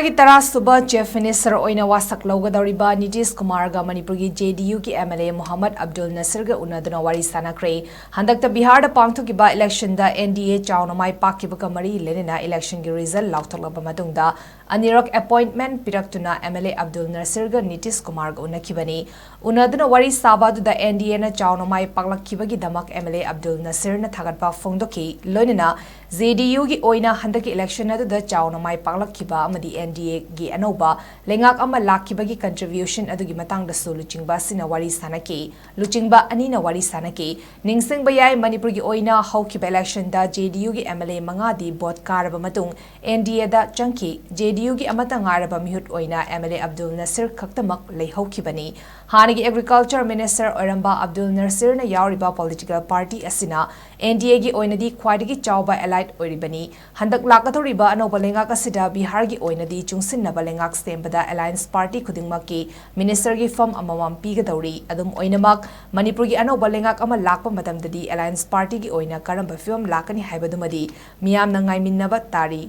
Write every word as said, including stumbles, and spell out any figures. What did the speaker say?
ꯒꯤ ꯇꯔꯥ ꯁꯨꯕ Chief Minister ꯑꯣꯏꯅ ꯋꯥꯁꯛ ꯂꯧꯒꯗꯧꯔꯤꯕ ꯅꯤꯇꯤꯁ ꯀꯨꯃꯥꯔꯒ ꯃꯅꯤꯄꯨꯔꯒꯤ J D U ꯒꯤ M L A Mohammad Abdul ꯅꯁꯤꯔꯒ ꯎꯅꯗꯨꯅ ꯋꯥꯔꯤ ꯁꯥꯟꯅꯈ꯭ꯔꯦ꯫ ꯍꯟꯗꯛꯇ ꯕꯤꯍꯥꯔꯗ ꯄꯥꯡꯊꯣꯛꯈꯤꯕ election the N D A ꯆꯥꯎꯅ ꯃꯥꯏ ꯄꯥꯛꯈꯤꯕꯒ ꯃꯔꯤ ꯂꯩꯅꯅ election ꯒꯤ result ꯂꯥꯎꯊꯣꯛꯂꯕ ꯃꯇꯨꯡꯗ ꯑꯅꯤꯔꯛ appointment ꯄꯤꯔꯛꯇꯨꯅ M L A Abdul ꯅꯁꯤꯔꯒ Nitish ꯀꯨꯃꯥꯔꯒ ꯎꯅꯈꯤꯕꯅꯤ꯫ ꯎꯅꯗꯨꯅ ꯋꯥꯔꯤ ꯁꯥꯕ ꯑꯗꯨꯗ N D A ꯅ ꯆꯥꯎꯅ ꯃꯥꯏ ꯄꯥꯛꯂꯛꯈꯤꯕꯒꯤ ꯗꯃꯛ M L A ꯑꯕꯗꯨꯜ ꯅꯁꯤꯔꯅ ꯊꯥꯒꯠꯄ ꯐꯣꯡꯗꯣꯛꯈꯤ꯫ ꯂꯣꯏꯅꯅ J D U ꯒꯤ ꯑꯣꯏꯅ ꯍꯟꯗꯛꯀꯤ election ꯑꯗꯨꯗ ꯆꯥꯎꯅ ꯃꯥꯏ ꯄꯥꯛꯂꯛꯈꯤꯕ ꯑꯃꯗꯤ N D A ꯒꯤ ꯑꯅꯧꯕ ꯂꯩꯉꯥꯛ ꯑꯃ ꯂꯥꯛꯈꯤꯕꯒꯤ contribution ꯑꯗꯨꯒꯤ ꯃꯇꯥꯡꯗꯁꯨ ꯂꯨꯆꯤꯡꯕ ꯑꯁꯤꯅ ꯋꯥꯔꯤ ꯁꯥꯅꯈꯤ꯫ ꯂꯨꯆꯤꯡꯕ ꯑꯅꯤꯅ ꯋꯥꯔꯤ ꯁꯥꯅꯈꯤ꯫ ꯅꯤꯡꯁꯤꯡꯕ ꯌꯥꯏ, ꯃꯅꯤꯄꯨꯔꯒꯤ ꯑꯣꯏꯅ ꯍꯧꯈꯤꯕ election ꯗ J D U ꯒꯤ M L A ꯃꯉꯥꯗꯤ vote ꯀꯥꯔꯕ ꯃꯇꯨꯡ N D A ꯗ ꯆꯪꯈꯤ꯫ J D U ꯒꯤ ꯑꯃꯠꯇ ꯉꯥꯏꯔꯕ ꯃꯤꯍꯨꯠ ꯑꯣꯏꯅ M L A ꯑꯕꯗꯨꯜ ꯅꯁꯤꯔ ꯈꯛꯇꯃꯛ ꯂꯩꯍꯧꯈꯤꯕꯅꯤ꯫ ꯍꯥꯟꯅꯒꯤ Agriculture Minister ꯑꯣꯏꯔꯝꯕ ꯑꯕꯗꯨꯜ ꯅꯁꯤꯔꯅ ꯌꯥꯎꯔꯤꯕ political party ꯑꯁꯤꯅ N D A ꯒꯤ ꯑꯣꯏꯅꯗꯤ ꯈ꯭ꯋꯥꯏꯗꯒꯤ ꯆꯥꯎꯕ allied ꯑꯣꯏꯔꯤꯕꯅꯤ꯫ ꯍꯟꯗꯛ ꯂꯥꯛꯀꯗꯧꯔꯤꯕ ꯑꯅꯧꯕ ꯂꯩꯉꯥꯛ ꯑꯁꯤꯗ ꯕꯤꯍꯥꯔꯒꯤ ꯑꯣꯏꯅꯗꯤ ꯆꯨꯡꯁꯤꯟꯅꯕ ꯂꯩꯉꯥꯛ ꯁꯦꯝꯕꯗ alliance party ꯈꯨꯗꯤꯡꯃꯛꯀꯤ minister ꯒꯤ ꯐꯝ ꯑꯃꯃꯝ ꯄꯤꯒꯗꯧꯔꯤ꯫ ꯑꯗꯨꯝ ꯑꯣꯏꯅꯃꯛ, ꯃꯅꯤꯄꯨꯔꯒꯤ ꯑꯅꯧꯕ ꯂꯩꯉꯥꯛ ꯑꯃ ꯂꯥꯛꯄ ꯃꯇꯝꯗꯗꯤ alliance party ꯒꯤ ꯑꯣꯏꯅ ꯀꯔꯝꯕ ꯐꯤꯕꯝ ꯂꯥꯛꯀꯅꯤ ꯍꯥꯏꯕꯗꯨꯃꯗꯤ ꯃꯤꯌꯥꯝꯅ ꯉꯥꯏꯃꯤꯟꯅꯕ ꯇꯥꯔꯤ꯫